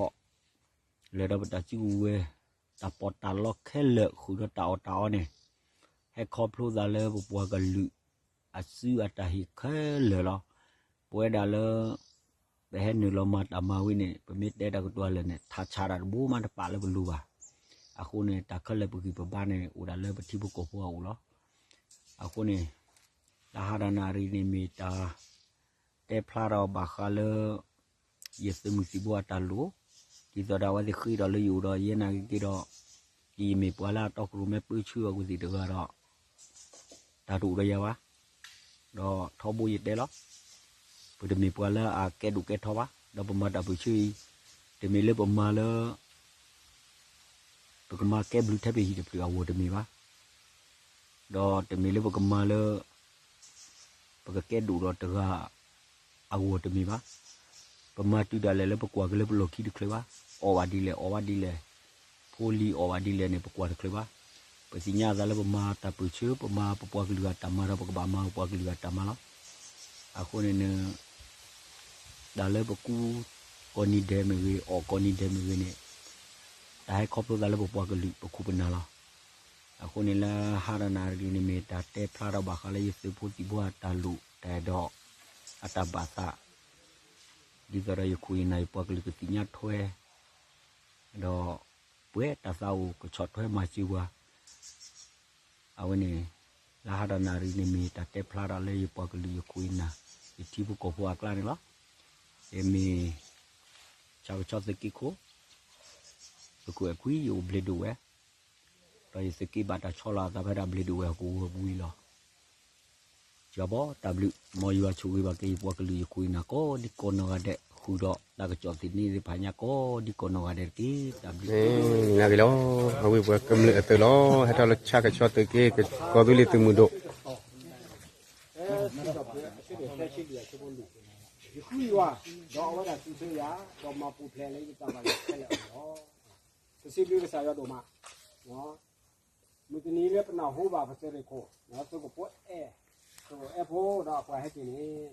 လၢာ်ဒီးပတၢ်စုကဝဲၤ တၢ်ပီးတၢ်လီခဲလၢာ် ဃုာ်ဒီးတၢ်အီၣ်တၢ်အီန့ၣ် ဟဲခီဖျိသးလၢပပှၤကလုာ် အစုအတၢ်ဟ့ၣ်ခဲလၢာ်လီၤ. ပဝဲဒၣ်လၢ ပဟဲနုာ်လီၤမၤတၢ်မၤဝံၤန့ၣ် ပမ့ၢ်တဲတၢ်ကတိၤလၢာ်န့ၣ် ထးဆးတၢ်တဘိမးတပာ်လၢပလိၤဘၣ်. အဃိန့ၣ် တၢ်ခဲလၢာ်ပဂံၢ်ပဘါန့ၣ် အိၣ်ဒၣ်လၢပထံဖိကီၢ်ဖိအအိၣ်လီၤ. အဃိန့ၣ် တဟါဒီးနၣ်ရံၣ်န့ၣ်မ့ၢ်တၢ် တဲဖျါထီၣ်ဘၣ်ဃးလၢ ယသုးမုၢ်သံၣ်ဘိအတၢ်လိၣ်, ဒ်သိးဒီးအဝဲသ့ၣ်ဃ့ထီၣ်လၢယအိၣ်ဒီး ယဲနာ်က့ဒီး ယမ့ၢ်ပှၤလၢအတီကရူၢ်မဲပၢဆှၢအီၤကွံာ်သ့ၣ်တဂၤဒီး တၢ်တအိၣ်ဒီးယၤဘၣ်. ဒီးထီဘိယတဲလီၤ, ပတမ့ၢ်ပှၤလၢအကဲဒိၣ်ကဲထီဘၣ်, ဒီးပမၤတၢ်ပၢၢ်ဆၢအံၤ တမ့ၢ်လၢပမၤလၢ ပကမၤကဲဘျုးထဲပဟံၣ်တဖျၢၣ်အဂီၢ်တမ့ၢ်ဘၣ်. ဒီးတမ့ၢ်လၢပကမၤလၢ ပကကဲဒိၣ်ဒီးတဂၤအဂီၢ်တမ့ၢ်ဘၣ်. ပမၤတုၤဒၣ်လဲာ်လၢပကွၢ်က့ၤလၢပလီၢ်ခံတချုးဘၣ်, အီၣ်ဘၣ်ဒ်လဲၣ် အီၣ်ဘၣ်ဒ်လဲၣ်, ဖိလံၤအီၣ်ဘၣ်ဒ်လဲၣ်န့ၣ် ပကွၢ်တချုးဘၣ်. ပသ့ၣ်ညါအသးလၢပမၤတၢ်ပၢၢ်ဆၢ ပမၤပပှၤကလုာ်အတၢ်မၤဒီး ပကဘၣ်မၤပပှၤကလုာ်အတၢ်မၤလီၤ. အဃိန့ၣ် တၢ်လၢပကူကိးနံၤဒဲးမ့ၢ်ဂ့ၤ အီၣ်ကိးနံၤဒဲးမ့ၢ်ဂ့ၤန့ၣ် တၢ်ဟဲခီဖျိသးလၢပပှၤကလုာ်ပခိၣ်ပနၢ်လီၤ. အဃိန့ၣ်လၢဟါဒီးနၣ်ရံၣ်န့ၣ်မ့ၢ်တၢ်တဲဖျါထီၣ်ဘၣ်ဃးလၢယသုးဖိသံၣ်ဘိအတၢ်လိၣ်တၢ်အဲၣ်ဒိး အတၢ်ဘၣ်သး ဒ်သိးဒီးယခိၣ်ယနၢ်ယပှၤကလုာ်ကသ့ၣ်ညါထွဲ ဒီးပှဲၤတၢ်သးအိၣ်ကဆီၣ်ထွဲမၤစၢၤပှၤ အဝဲန့ၣ် လၢဟါဒီးနၣ်ရံၣ်န့ၣ်မ့ၢ်တၢ်တဲဖျါထီၣ်လၢယပှၤကလုာ်ယခိၣ်ယနၢ် ယထံဖိကီၢ်ဖိအကျါန့ၣ်လီၤ. ယမ့ၢ် ဆၣ်ကဆီသုးက့ခိၣ် သုးခိၣ်အဲၣ်ခွံ ယအိၣ်ဘျ့ဒိၣ်ဝဲၢ် ဒီးယသုးက့ဘၣ်တၢ်ဆီလီၤအသးဖဲဒၣ်ဘျ့ဒိၣ်ဝဲၢ်ဟီၣ်ကဝီၤပူၤအံၤလီၤ. ယွၤဘီတၢ်ဘျုး မ်ယွၤဆိၣ်ဂ့ၤဘၣ်က့ၤယပှၤကလုာ်ယခိၣ်ယနၢ်ကိးဒံကိးနီၢ်ဂၤဒဲး ဃုာ်ဒီးတၢ်ကစီၣ်သ့ၣ်န့ၣ်သ့ၣ်တဖၣ်ညါကိးဒံကိးနီၢ်ဂၤဒဲးတက့ၢ် တၢ်ဘျုး ညါက့ၤလီၤ. အဝဲပှၤကမျၢၢ်အသုးလီၤ ဟဲထီၣ်လၢဆၣ်ကဆီသုးက့ ကီၢ်သူလ့ၤသုးမုၢ်ဒိၣ် ယဃုယွၤ, ဒီးအဝဲဒၣ်စံးဆၢယၤ, ဒီးမၤပူၤဖျဲးလၢယတၢ်ဘၣ်ယွၤခဲလၢာ်အဂီၢ်လီၤ. ပစံးဘျုးကစၢ်ယွၤဒိၣ်မး, မုၢ်တနံၤလၢပနၢ်ဟူဘၣ်ပသုးရ့ၣ်ခိၣ်, သုးခိၣ်ဖိအဲၣ်, သုးခိၣ်အဲၣ်ဖိဒီးအပှၤဟဲက့ၤန့ၣ်,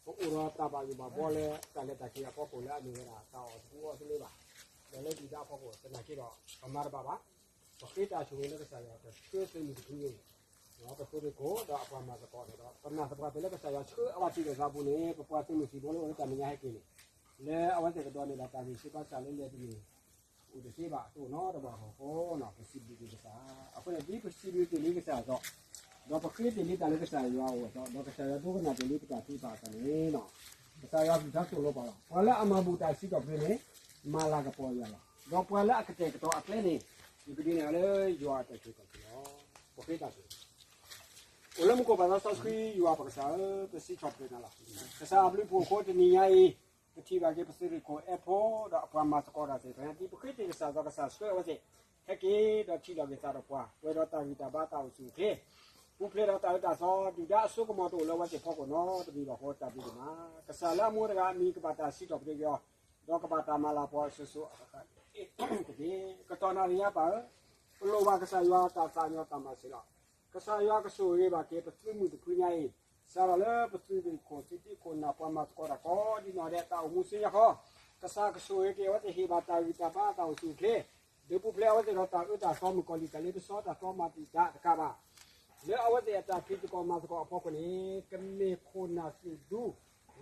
ပအိၣ်ဒီးတၢ်ဘၣ်ယိၣ်ဘၣ်ဘှီလၢတၢ်လဲၤတၢ်က့ၤအဖီခိၣ်လၢအမ့ၢ်ဝဲဒၣ်တၢ်အီၣ်တကူအီသလ့ဘၣ်, ဒီးလၢဒုၣ်ဒါအဖီခိၣ်သနာ်က့ဒီး ပမၤတဘၣ်ဘၣ်. ပဃ့တၢ်ဆိၣ်ဂ့ၤလၢကစၢ်ယွၤကဆှၢသုးမုၢ်တဖုန့ၣ်, ပသုးရ့ၣ်ခိၣ်ဒီးအပှၤမၤသကိးန့ၣ်ဒီး ပနာ်သပှၢ်တၢၢ်လၢကစၢ်ယွၤဆှၢအဝဲသ့ၣ်ဒီးသးပူၤန့ၣ် ပပှၤသုးမုၢ်သံၣ်ဘိလၢအိၣ်လၢတၢ်မဲာ်ညါဟဲက့ၤန့ၣ်, လၢအဝဲသ့ၣ်ကဒိးန့ၢ်ဘၣ်တၢ်ဂံၢ်ဆူၣ်ဘါစၢ်လၢလဲၤတန့ၢ် အိၣ်တသ့ဘၣ်အသိးနီတဘျီအဃိ, ပစံးဘျုးက့ၤကစၢ်, အဃိန့ၣ်ဒ်ပစံးဘျုးတ့ၢ်လံကစၢ်အသိး, ဒီးပဃ့တ့ၢ်လံတၢ်လၢကစၢ်ယွၤအအိၣ်အသိး, ဒီးကစၢ်ယွၤဒိကနၣ်တ့ၢ်လံပတၢ်ထုကဖၣ်အသးန့ၣ်လီၤ. ကစၢ်ယွၤကစၢ်သိၣ်လိပှၤလီၤ. ပှၤလၢအမၤဘူၣ်တၢ်စံးထီၣ်ပတြၢၤန့ၣ်, မၤလၤကပီၤယွၤလီၤ. ဒီးပှၤလၢအကတဲာ်ကတီၤအကျဲန့ၣ်, ယကဒုးနဲၣ်အီၤလၢယွၤအတၢ်စံးထီၣ်ပတြၢၤလီၤ. ပဃ့တၢ်ဆိၣ်ဂ့ၤ အိၣ်လၢမူခိၣ်ပၢ်သးစီဆှံယွၤပကစၢ်ဧၢ, ပစံးထီၣ်ပတြၢၤနၤလီၤ. ကစၢ်အဘျုးဖှိၣ်အဃိတနံၤညါအံၤ, ပထံၣ်ဘၣ်က့ၤပသုးရ့ၣ်ခိၣ်အဲၣ်ဖိ, ဒီးအပှၤမၤသကိးတၢ်သ့ၣ်တဖၣ်ညါ ဒ်ပဃ့တ့ၢ်ကစၢ်အသိး ကစၢ်ဆှၢအဝဲသ့ၣ်, ဟဲက့ၤဒီးထံၣ်လိာ်က့ၤသးဒီးပှၤ, ပှဲၤဒီးတၢ်ဂံၢ်တၢ်ဘါတၢ်အိၣ်ဆူၣ်အိၣ်ချ့, ပူၤဖျဲးဒီးတၢ်အၢတၢ်သီ, ဒုၣ်ဒါအစိကမီၤတအိၣ်လၢအဝဲသ့ၣ်ဖီခိၣ်နီတမံၤဘၣ်အဃိ တၢ်ဘျုးဒိၣ်မး, ကစၢ်လၢအမိၢ်တဂၤအမံၤကဘၣ်တၢ်စံးထီၣ်ပတြၢၤက့ၤအီၤ, ဒီးကဘၣ်တၢ်မၤလၤကပီၤအစိၤစိၤအဃၣ်ဃၣ်တက့ၢ်. ကတီၢ်နၣ်ရံၣ်ညါပၢ်ဧၢ, ပလိၣ်ဘၣ်ကစၢ်ယွၤတၢ်သးကညီၤတၢ်မၤစၢၤလီၤ. ကစၢ်ယွၤကဆိၣ်ဂ့ၤဘၣ်က့ၤပသုးမုၢ်တဖုညါအံၤ, စးထီၣ်လၢပသုးရ့ၣ်ခိၣ်သုးက့ခိၣ်နၢ်ပှၤမၤသကိးတၢ်ကိးဒ်နီၢ်ဒဲး တၢ်အိၣ်မူဆူညါဃီ, ကစၢ်ကဆိၣ်ဂ့ၤက့ၤအဝဲသ့ၣ်ဟ့ၣ်ဘၣ်တၢ်ဂံၢ်တၢ်ဘါတၢ်အိၣ်ဆူၣ်အိၣ်ချ့, ဒုးပူၤဖျဲးအဝဲသ့ၣ်ဒီးတၢ်အၢတၢ်သီ မုၣ်ကီၤလံၢ်တၢ်လ့ပစီတၢ်တီမၤတံာ်တာ်တကးဘၣ် လၢအဝဲသ့ၣ်အတၢ်ဖံးသကိးမၤသကိးအဖီခိၣ်န့ၣ်, ကမ့ၢ်ခိၣ်နၢ်သုးဒူ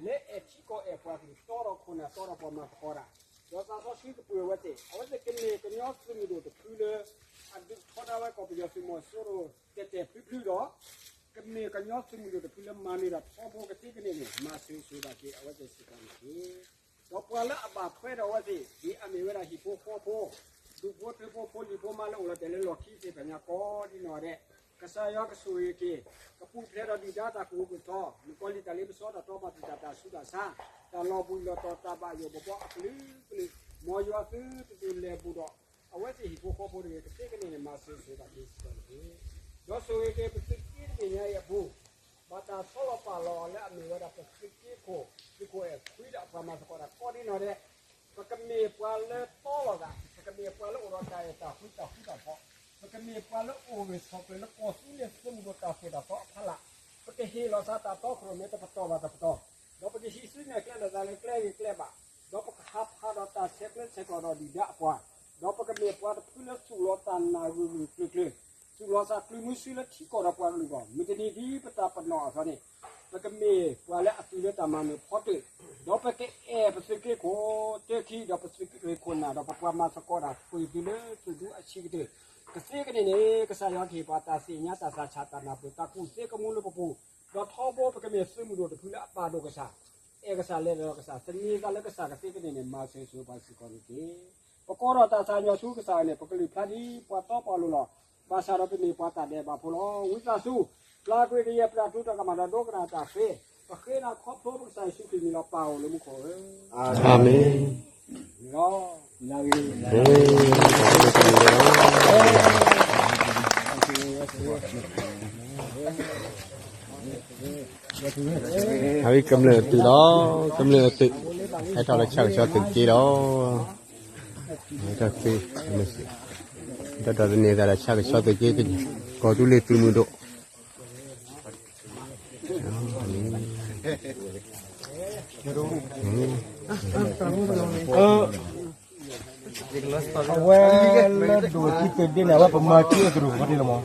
လၢအဲၣ်ထံကီၢ်အဲၣ်ပှၤကလုာ် တီဒီးခိၣ်နၢ်တီဒီးပှၤမၤသကိးတၢ်, ဒီးသးစီဆှံကပၢၤအဝဲသ့ၣ်, အဝဲသ့ၣ်ကမ့ၢ်ကညီသုးမုၢ်ဒိၣ်တဖုလၢ အဒုးထီဒါဝဲကီၢ်ပယီၤသုးမီၤစိရိၤ တဲာ်တဲာ်ဖျုးဖျုးဒီး, ကမ့ၢ်ကညီသုးမုၢ်ဒိၣ်တဖုလၢမၤနၢၤတၢ်ထီဘိကသ့ကန့ၢ်န့ၣ် မၤစၢၤဆိၣ်ဂ့ၤဘၣ်က့ၤအဝဲသ့ၣ်စ့ၢ်ကီးန့ၣ်တက့ၢ်. ဒီးပှၤလၢအဘၣ်ထွဲဒီးအဝဲသ့ၣ် ဒ်အမ့ၢ်ဝဲဒၣ်ဟံၣ်ဖိဃီဖိ, ဒူၣ်ဖိထၢဖိ ဖိလံၤဖိမါလၢအိၣ်လီၤတဲာ်လၢလီၢ်ခံသ့ၣ်တဖၣ်ညါကိးဒ်နီၢ်ဒဲး, ကစၢ်ယွၤကဆိၣ်ဂ့ၤက့ၤ, ကပူၤဖျဲးဒီးဒုၣ်ဒါတၢ်ကဝီၤကထီ, မုၣ်ကီၤလံၢ်တၢ်လ့ပစီတၢ်တီမၤတံာ်တာ်တၢ်ဆူးတၢ်ဆါ, တၢ်လီၤဘှံးလီၤတီၤတၢ်ဘၣ်ယိၣ်ဘၣ်ဘှီအကလုာ်ကလုာ်, မ်ယွၤသုတဒုးလဲၤဘူးဒီး အဝဲသ့ၣ်ဟံၣ်ဖိဃီဖိတဂ့ၤ ကသ့ကန့ၢ်န့ၣ် မၤစၢၤဆိၣ်ဂ့ၤဘၣ်က့ၤစ့ၢ်ကီးန့ၣ်တက့ၢ်. ဒီးဆိၣ်ဂ့ၤက့ၤပသုးက့တဘ့ၣ်ညါအံၤအပူၤ, ဘၣ်တၢ်ဆီလီၤပာ်လီၤအီၤလၢအမ့ၢ်ဝဲဒၣ်ပသုးက့ခိၣ်, သုးခိၣ်အဲၣ်ခွံဒီးအပှၤမၤသကိးတၢ်ကိးဒ်နီၢ်ဒဲး, ပကမ့ၢ်ပှၤလၢတီလိာ်သး, ပကမ့ၢ်ပှၤလၢအိၣ်ဒီးတၢ်အဲၣ်တၢ်ကွံတၢ်ဃူတၢ်ဖိး, ပကမ့ၢ်ပှၤလၢအိၣ်ဂၢၢ်ဆိးကျၢၤလၢကီၢ်သူလ့ၤသုးမုၢ်ဒိၣ်တၢ်သိၣ်တၢ်သီအဖီလာ်, ပကဟ့ၣ်လီၤသးတၢ်တီခိၣ်ရိၣ်မဲတပတီၢ်ဘၣ်တပတီၢ်, ဒီးပကဟံးစုနဲၣ်ကျဲလိာ်သးလၢကျဲဂ့ၤကျဲဘၣ်, ဒီးပကဟးဖးဒီးတၢ်ဆဲးကျၢဆဲးကျိးဒီးဒုၣ်ဒါအပှၤ, ဒီးပကမ့ၢ်ပှၤတဖုလၢသူၣ်လီၤသးနၢ်ဂၢၢ်ဂၢၢ်ကျၢၤကျၢၤ, သူၣ်လီၤသးကျၢၤမုဆူလၢထံကီၢ်ဒီးပှၤကလုာ်အဂီၢ်, မုၢ်တနံၤဒ်ပတၢ်ပနီၣ်အသိးန့ၣ်, ပကမ့ၢ်ပှၤလၢအသုးလၢတၢ်မၤနၢၤဖီတၢၣ်, ဒီးပကအဲၣ်ပသုးက့ခိၣ်တၢခံ ဒီးပသုးရ့ၣ်ခိၣ်နၢ် ဒီးပပှၤမၤသကိးတၢ် ပှ့ၤသုးလၢသုးဒူအဆံးကတၢၢ်, ကသ့ကန့ၢ်န့ၣ် ကစၢ်ယွၤကဟ့ၣ်ပှၤတၢ်သ့ၣ်ညါတၢ်သးဆးတၢ်နၢ်ပၢၢ်တၢ်ကူၣ်သ့ကမူလၢပပူၤ, ဒီးထီဘိပကမ့ၢ်သုးမုၢ်ဒိၣ်တဖုလၢအပာ်ဒိၣ်ကစၢ်, အဲၣ်ကစၢ်လဲၤဒီးကစၢ် သန့ၤသးလၢကစၢ်ကသ့ကန့ၢ်န့ၣ် မၤစၢၤဆိၣ်ဂ့ၤပှၤစ့ၢ်ကီးန့ၣ်တက့ၢ်. ပကိးဒီးတၢ်သးကညီၤဆူကစၢ်န့ၣ် ပကလုၢ်ဖျါဒ်ပှၤတီပှၤလိၤလီၤ. ဘၣ်ဆၣ်ဒီးပမ့ၢ်ပှၤတၢ်ဒဲးဘးဖိလီၤ. ဝံသးစူၤ ပျၢ်ကွံာ်ကယဲၢ်ပတၢ်တိာ်တၢ်ကမၣ်ဒီးဒိကနၣ်တၢ်ဃ့, ပဃ့နၤခီဖျိပကစၢ်ယ့ၣ်ၡူးခရံာ်မံၤလီၤ. ပၢ်ဧၢ လၢမူခိၣ်ဧၢ, အၤမ့ၣ်. အဝဲကမျၢၢ်အသုးလီၤ, ကမျၢၢ်အသုး, ဟဲထီၣ်လၢဆၣ်ကဆီသုးက့လီၤ. ဟဲထီၣ်သုး, ဒီးတၢ်သန့ၤသးဒီးဆၣ်ကဆီသုးက့, ကီၢ်သူလ့ၤသုးမုၢ်ဒိၣ်. အဝဲလၢဒိၣ်ခံသ့ၣ်ဒ့န့ၣ် အဝဲပမၤစုအကရူၢ်ဖီတ့ၢ်လီၤမး.